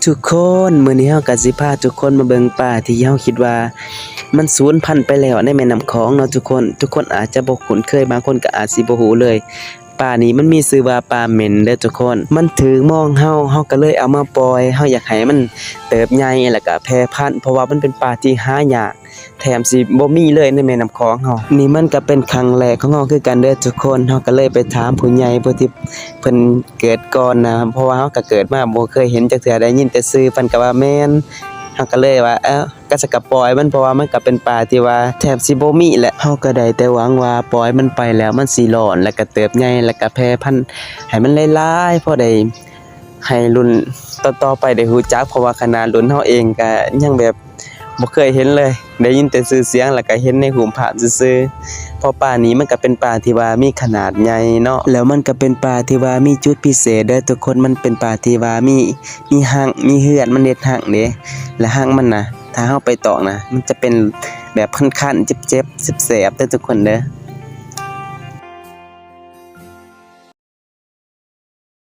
ທຸກຄົນ ມື້ນີ້ເຮົາກໍຊິພາທຸກຄົນມາເບິ່ງປາທີ່ເຮົາຄິດວ່າມັນສູນພັນໄປແລ້ວໃນແມ່ນ້ຳຂອງເນາະທຸກຄົນ. ທຸກຄົນອາດຈະບໍ່ຄຸ້ນເຄີຍ ບາງຄົນກໍອາດຊິບໍ່ຮູ້ເລີຍ. ປານີ້ມັນມີຊື່ວ່າປາເໝັນເດີ້ທຸກຄົນ. ມັນຖືກມອງເຮົາ ເຮົາກໍເລີຍເອົາມາປ່ອຍ. ເຮົາຢາກໃຫ້ມັນເຕີບໃຫຍ່ ແລ້ວກໍແຜ່ພັນ ເພາະວ່າມັນເປັນປາທີ່ຫາຍາກ ແທບຊິບໍ່ມີເລີຍໃນແມ່ນ້ຳຂອງເຮົາ. ນີ້ມັນກໍເປັນຄັ້ງແລກຂອງເຮົາຄືກັນເດີ້ທຸກຄົນ. ເຮົາກໍເລີຍໄປຖາມຜູ້ໃຫຍ່ ຜູ້ທີ່ເພິ່ນເກີດກ່ອນນະ ເພາະວ່າເຮົາກໍເກີດມາບໍ່ເຄີຍເຫັນຈັກເທື່ອ ໄດ້ຍິນແຕ່ຊື່ ເພິ່ນກໍວ່າແມ່ນ. ເຮົາກໍເລີຍວ່າ ເອີ ກໍສະກະປ່ອຍມັນ ເພາະວ່າມັນກໍເປັນປາທີ່ວ່າແທບຊິບໍ່ມີແຫຼະ. ເຮົາກໍໄດ້ແຕ່ຫວັງວ່າປ່ອຍມັນໄປແລ້ວມັນຊິຫຼອນ ແລ້ວກໍເຕີບໃຫຍ່ ແລ້ວກໍແຜ່ພັນໃຫ້ມັນຫຼາຍໆ ພໍໄດ້ ໃຫ້ລຸ້ນຕໍ່ໆໄປໄດ້ຮູ້ຈັກ ເພາະວ່າຂະໜາດລຸ້ນເຮົາເອງກະຍັງແບບບໍ່ເຄີຍເຫັນເລີຍ ໄດ້ຍິນແຕ່ຊື່ສຽງ ແລ້ວກະເຫັນໃນຮູບພາບຊື່ໆ. ເພາະປານີ້ມັນກະເປັນປາທີ່ວ່າມີຂະໜາດໃຫຍ່ເນາະ ແລ້ວມັນກະເປັນປາທີ່ວ່າມີຈຸດພິເສດເດີ້ທຸກຄົນ. ມັນເປັນປາທີ່ວ່າມີ ມີຮັງ ມີເຫືອນ ມັນເຮັດຮັງເດ້ ແລະ ຮັງມັນນະ ຖ້າເຮົາໄປຕອກນະ ມັນຈະເປັນແບບຄັນໆ ເຈັບໆ ແສບໆເດີ້ທຸກຄົນເດີ້.